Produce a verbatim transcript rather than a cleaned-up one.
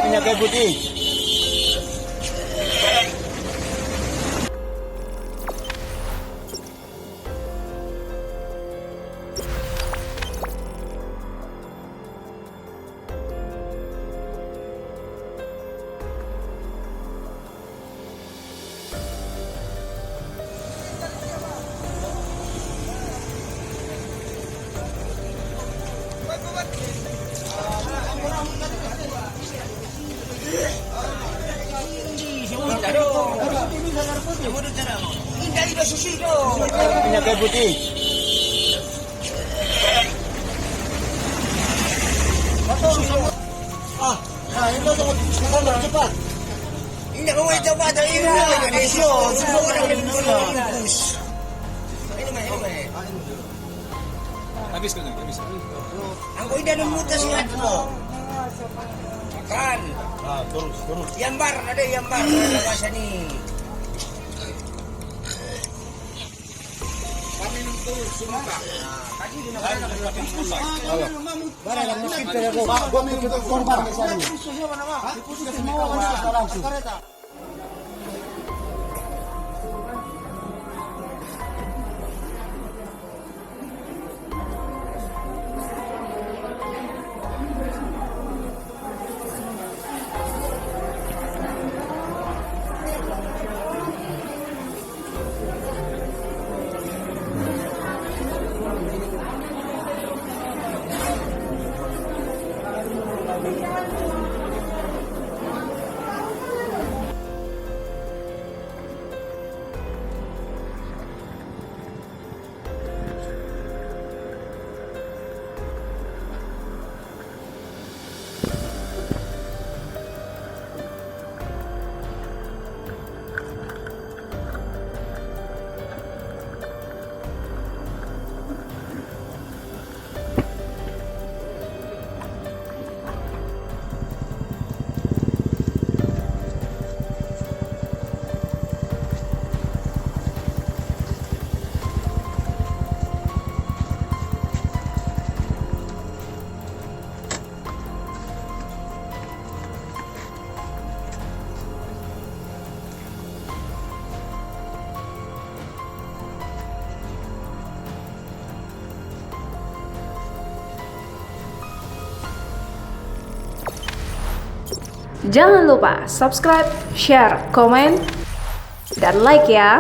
Minyak kayu putih. Minyak kayu putih. Ah, nah, itu tuh, sekarang cepat. Ini mau coba ada ini. Ini, ini, ini. Ini, ini. Habis kan, habis. Aku ini ada mutas ingat lo. Makan. Ah, terus, terus. Yambar, ada yambar, ada bahasa ni. Kami nonton semua. Tadi di mana? Ayo. Barang yang mesti kita buat korban ke sana. Hah? Kita semua orang sekarang tu. Jangan lupa subscribe, share, komen, dan like ya.